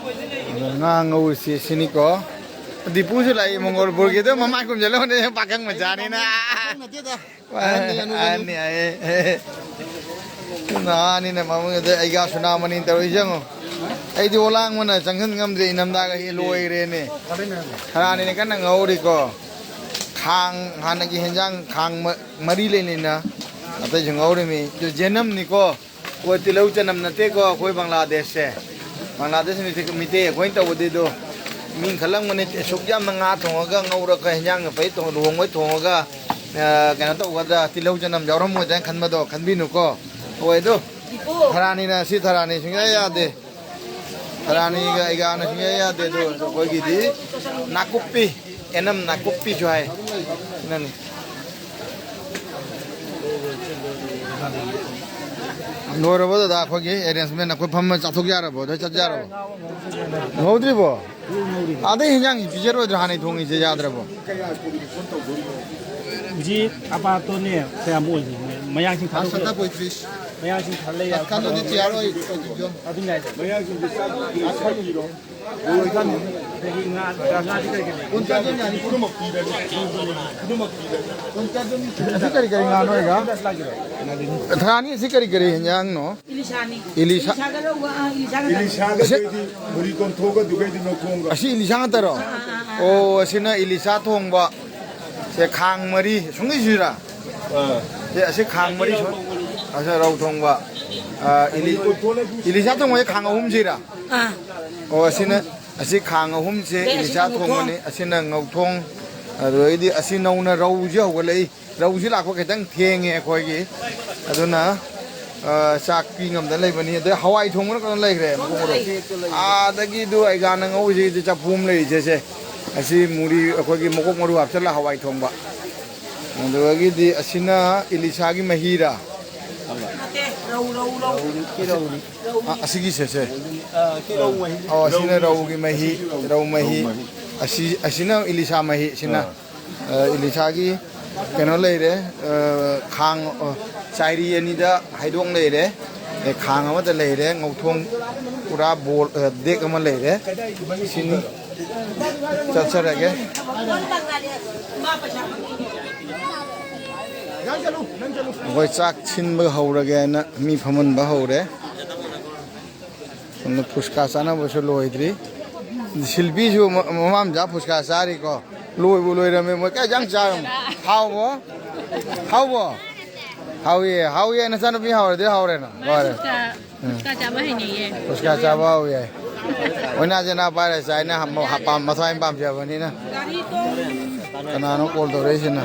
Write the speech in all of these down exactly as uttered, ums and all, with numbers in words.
ꯑꯗꯣ ꯉꯥ ꯉꯧꯔꯤꯁꯤ ꯁꯤꯅꯤꯀꯣ꯫ ꯗꯤꯄꯨꯁꯨ ꯂꯥꯛꯏ, ꯃꯪꯒꯣꯜꯄꯨꯔꯒꯤꯗꯣ ꯃꯃꯥꯏ ꯀꯨꯝꯁꯤꯜꯂꯧꯅꯦ, ꯄꯥꯈꯪ ꯃꯆꯥꯅꯤꯅ꯫ ꯅꯠꯇꯦꯗ꯫ ꯑꯍꯟꯅꯤ, ꯑꯍꯟꯅꯤ, ꯑꯍꯟꯅꯤ꯫ ꯑꯍꯟꯅꯤ ꯍꯥꯏꯌꯦ꯫ ꯅꯍꯥꯅꯤꯅ ꯃꯃꯤꯡ ꯑꯗꯩ ꯑꯩꯒ ꯁꯨꯅꯥꯃꯅꯤ ꯇꯧꯔꯤꯁꯦ ꯌꯦꯡꯉꯣ꯫ ꯑꯩꯗꯤ ꯑꯣꯂꯥꯡꯕꯅ ꯆꯪꯁꯤꯟ ꯉꯝꯗ꯭ꯔꯦ, ꯏꯅꯝꯗꯥꯒ ꯍꯦꯛ ꯂꯣꯏꯔꯦꯅꯦ꯫ ꯈꯔꯥꯅꯤꯅ ꯀꯟꯅ ꯉꯧꯔꯤꯀꯣ꯫ ꯈꯥꯡ, ꯍꯥꯟꯅꯒꯤ ꯍꯦꯟꯖꯥꯡ ꯈꯥꯡ ꯃ-, ꯃꯔꯤ ꯂꯩꯅꯩꯅ ꯑꯇꯩꯁꯨ ꯉꯧꯔꯤꯃꯤ꯫ ꯑꯗꯨ ꯖꯦꯅꯝꯅꯤꯀꯣ꯫ ꯑꯩꯈꯣꯏ ꯇꯤꯜꯍꯧ ꯆꯅꯝ ꯅꯠꯇꯦꯀꯣ, ꯑꯩꯈꯣꯏ ꯕꯪꯒ꯭ꯂꯥꯗꯦꯁꯁꯦ꯫ ꯕꯪꯒ꯭ꯂꯥꯗꯦꯁ ꯃꯤꯇꯩ, ꯃꯤꯇꯩ ꯑꯩꯈꯣꯏꯅ ꯇꯧꯕꯗꯤ ꯑꯗꯣ ꯃꯤ ꯈꯜꯂꯝꯒꯅꯤ, "ꯑꯁꯨꯛ ꯌꯥꯝꯅ ꯉꯥ ꯊꯣꯡꯉꯒ, ꯉꯧꯔꯒ, ꯍꯦꯟꯖꯥꯡ ꯐꯩ ꯊꯣꯡ-, ꯂꯨꯍꯣꯡꯕꯩ ꯊꯣꯡꯉꯒ, ꯑ, ꯀꯩꯅꯣ ꯇꯧꯒꯗ꯭ꯔꯥ, ꯇꯤꯜꯍꯧ ꯆꯅꯝ ꯌꯥꯎꯔꯝꯃꯣꯏꯗ꯭ꯔꯥ" ꯈꯟꯕꯗꯣ ꯈꯟꯕꯤꯅꯨꯀꯣ꯫ ꯍꯣꯏ, ꯑꯗꯣ ꯊꯔꯥꯅꯤꯅ ꯁꯤ ꯊꯔꯥꯅꯤ ꯁꯨꯡꯌꯥ ꯌꯥꯗꯦ꯫ ꯊꯔꯥꯅꯤꯒ ꯑꯩꯒꯥꯅ ꯁꯨꯡꯌꯥ ꯌꯥꯗꯦ꯫ ꯑꯗꯣ ꯑꯩꯈꯣꯏꯒꯤꯗꯤ ꯅꯥꯀꯨꯞꯄꯤ, ꯑꯦꯅꯝ ꯅꯥꯀꯨꯞꯄꯤꯁꯨ ꯍꯥꯏ꯫ ꯁꯤꯅꯅꯤ꯫ ꯂꯣꯏꯔꯕꯣ ꯗꯗꯥ, ꯑꯩꯈꯣꯏꯒꯤ arrangement? ꯑꯩꯈꯣꯏ ꯐꯝꯃ ꯆꯥꯊꯣꯛ ꯌꯥꯔꯕꯣ? ꯑꯗ ꯆꯠ ꯌꯥꯔꯕꯣ? ꯉꯧꯗ꯭ꯔꯤꯕꯣ? ꯑꯗꯩ ꯍꯦꯟꯖꯥꯡꯁꯤ ꯄꯤꯖꯔꯣꯏꯗ꯭ꯔꯣ? ꯍꯥꯟꯅꯩ ꯊꯣꯡꯉꯤꯁꯦ ꯌꯥꯗ꯭ꯔꯕꯣ? ꯍꯧꯖꯤꯛ ꯑꯄꯥꯠꯇꯣꯅꯦ ꯀꯌꯥꯝ ꯑꯣꯏꯔꯤꯅꯣ? ꯃꯌꯥꯡꯁꯤꯡ ꯊꯥꯗꯣꯛꯈ꯭ꯔꯦ꯫ ꯃꯌꯥꯡꯁꯤꯡ ꯊꯥꯗꯣꯛ ꯌꯥꯔꯣꯏ꯫ ꯑꯗꯨꯅꯤ ꯍꯥꯏꯁꯦ꯫ ꯃꯌꯥꯡꯁꯤꯡꯁꯦ ꯆꯥꯛ ꯄꯤꯔꯣ꯫ ꯑꯗꯒꯤ ꯉꯥ, ꯉꯥꯗꯤ ꯀꯔꯤ ꯀꯔꯤ? ꯄꯨꯟꯆꯥꯗꯣ ꯌꯥꯅꯤ꯫ ꯄꯨꯝꯅꯃꯛ ꯄꯤꯔꯅꯤ꯫ ꯄꯨꯝꯅꯃꯛ ꯄꯤꯔꯅꯤ꯫ ꯄꯨꯟꯆꯥꯗꯣ ꯃꯤ ꯑꯁꯤ ꯀꯔꯤ ꯀꯔꯤ ꯉꯥꯅꯣ, ꯑꯩꯒ? ꯊꯔꯥꯅꯤ ꯑꯁꯤ ꯀꯔꯤ ꯀꯔꯤ ꯍꯦꯟꯖꯥꯡꯅꯣ? ꯏꯂꯤꯁꯥꯅꯤ꯫ ꯏꯂꯤꯁꯥ꯫ ꯏꯂꯤꯁꯥꯒ ꯂꯧꯕ, ꯑꯥ, ꯏꯂꯤꯁꯥꯒ ꯏꯂꯤꯁꯥꯒ ꯑꯁꯤ ꯂꯧꯕ꯫ ꯑꯩꯗꯤ ꯃꯨꯔꯤ ꯀꯣꯟꯊꯣꯛꯑꯒ ꯑꯗꯨꯒꯩꯗꯤ ꯃꯈꯣꯡꯒ꯫ ꯑꯁꯤ ꯏꯂꯤꯁꯥ ꯉꯥꯛꯇꯔꯣ? ꯑꯥ, ꯑꯥ, ꯑꯥ, ꯑꯥ꯫ ꯑꯣ, ꯑꯁꯤꯅ ꯏꯂꯤꯁꯥ ꯊꯣꯡꯕ꯫ ꯁꯦ ꯈꯥꯡ ꯃꯔꯤ ꯁꯨꯡꯒꯤ ꯁꯨꯔꯥ? ꯑꯥ꯫ ꯁꯦ ꯑꯁꯤ ꯈꯥꯡ ꯃꯔꯤ ꯁꯨ-, ꯑꯁꯤ ꯔꯧ ꯊꯣꯡꯕ꯫ ꯑꯥ, ꯏꯂꯤ-, ꯏꯂꯤꯁꯥ ꯊꯣꯡꯕꯁꯦ ꯈꯥꯡ ꯑꯍꯨꯝ ꯁꯤꯔꯥ? ꯑꯥ꯫ ꯑꯣ, ꯑꯁꯤꯅ, ꯑꯁꯤ ꯈꯥꯡ ꯑꯍꯨꯝꯁꯦ ꯗꯦ, ꯑꯁꯤꯅ ꯏꯂꯤꯁꯥ ꯉꯧꯊꯣꯡ꯫ ꯊꯣꯡꯕꯅꯤ, ꯑꯁꯤꯅ ꯉꯧꯊꯣꯡ, ꯑꯗꯨꯗꯩꯗꯤ ꯑꯁꯤ ꯅꯧꯅ ꯔꯧꯁꯤ ꯍꯧꯒꯠꯂꯛꯏ꯫ ꯔꯧꯁꯤ ꯂꯥꯛꯄ ꯈꯤꯇꯪ ꯊꯦꯡꯉꯦ ꯑꯩꯈꯣꯏꯒꯤ, ꯑꯗꯨꯅ, ꯑ, ꯆꯥꯛ ꯄꯤ ꯉꯝꯗꯅ ꯂꯩꯕꯅꯤ꯫ ꯑꯗꯩ ꯍꯋꯥꯏ ꯊꯣꯡꯕꯅ ꯀꯩꯅꯣ ꯂꯩꯈ꯭ꯔꯦ, ꯃꯈꯣꯡ ꯃꯔꯨ꯫ ꯑꯥꯗꯒꯤꯗꯨ ꯑꯩꯒꯥꯅ ꯉꯧꯔꯤꯁꯤꯗꯤ ꯆꯐꯨ ꯑꯃ ꯂꯩꯔꯤꯁꯦ, ꯁꯦ꯫ ꯑꯁꯤ ꯃꯨꯔꯤ, ꯑꯩꯈꯣꯏꯒꯤ ꯃꯀꯣꯛ ꯃꯔꯨ ꯍꯥꯞꯆꯜꯂ ꯍꯋꯥꯏ ꯊꯣꯡꯕ꯫ ꯑꯗꯨꯗꯒꯤꯗꯤ ꯑꯁꯤꯅ ꯏꯂꯤꯁꯥꯒꯤ ꯃꯍꯤꯔꯥ? ꯅꯠꯇꯦ, ꯔꯧ, ꯔꯧ, ꯔꯧ꯫ ꯁꯤ ꯔꯧꯅꯤ꯫ ꯑ, ꯑꯁꯤꯒꯤꯁꯦ, ꯁꯦ꯫ ꯑ, ꯁꯤ ꯔꯧ ꯃꯍꯤ꯫ ꯑꯣ, ꯑꯁꯤꯅ ꯔꯧꯒꯤ ꯃꯍꯤ, ꯔꯧ ꯃꯍꯤ꯫ ꯔꯧ ꯃꯍꯤ꯫ ꯑꯁꯤ, ꯑꯁꯤꯅ ꯏꯂꯤꯁꯥ ꯃꯍꯤ, ꯁꯤꯅ꯫ ꯑ꯫ ꯑ, ꯏꯂꯤꯁꯥꯒꯤ ꯀꯩꯅꯣ ꯂꯩꯔꯦ, ꯑ, ꯈꯥꯡ, ꯑ, ꯆꯥꯏꯔꯤ ꯑꯅꯤꯗ ꯍꯩꯗꯣꯡ ꯂꯩꯔꯦ꯫ ꯑꯦ, ꯈꯥꯡ ꯑꯃꯗ ꯂꯩꯔꯦ, ꯉꯧꯊꯣꯡ ꯄꯨꯔꯥ ꯕꯣꯜ, ꯑ, ꯗꯦꯛ ꯑꯃ ꯂꯩꯔꯦ꯫ ꯁꯤꯅꯤ꯫ ꯆꯠꯆꯔꯒꯦ꯫ ꯑꯩꯈꯣꯏ ꯆꯥꯛ ꯁꯤꯟꯕ ꯍꯧꯔꯒꯦ ꯍꯥꯏꯅ ꯃꯤ ꯐꯝꯍꯟꯕ ꯍꯧꯔꯦ꯫ ꯁꯣꯝꯗ ꯐꯨꯁꯀꯥ ꯆꯥꯅꯕꯁꯨ ꯂꯣꯏꯗ꯭ꯔꯤ꯫ ꯁꯤꯜꯕꯤꯁꯨ ꯃ-, ꯃꯃꯥ ꯃꯆꯥ ꯐꯨꯁꯀꯥ ꯆꯥꯔꯤꯀꯣ꯫ ꯂꯣꯏꯕꯨ ꯂꯣꯏꯔꯝꯃꯦ꯫ ꯃꯣꯏ ꯀꯌꯥ ꯌꯥꯝ ꯆꯥꯔꯝꯃꯣ꯫ ꯍꯥꯎꯕꯣ? ꯍꯥꯎꯕꯣ? ꯍꯥꯎꯏꯌꯦ, ꯍꯥꯎꯏꯌꯦ꯫ ꯅꯆꯥꯅꯨꯄꯤ ꯍꯥꯎꯔꯗꯤ ꯍꯥꯎꯔꯦꯅ꯫ ꯂꯣꯏꯔꯦ꯫ ꯐꯨꯁꯀꯥ, ꯐꯨꯁꯀꯥ ꯆꯥꯕ ꯍꯩꯅꯩꯌꯦ꯫ ꯐꯨꯁꯀꯥ ꯆꯥꯕ ꯍꯥꯎꯏ ꯍꯥꯏ꯫ ꯑꯣꯏꯅꯥꯁꯦ ꯅꯥ ꯄꯥꯏꯔ ꯆꯥꯏꯅ ꯍꯝ-, ꯍꯥꯄꯥꯝ-, ꯃꯊ꯭ꯋꯥꯏ ꯄꯥꯝꯖꯕꯅꯤꯅ꯫ ꯀꯅꯥꯅꯣ ꯀꯣꯜ ꯇꯧꯔꯛꯏꯁꯤꯅ?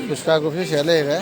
ꯐꯨꯁꯀꯥ ꯀꯣꯐꯤ ꯁꯦ ꯂꯩꯔꯦ꯫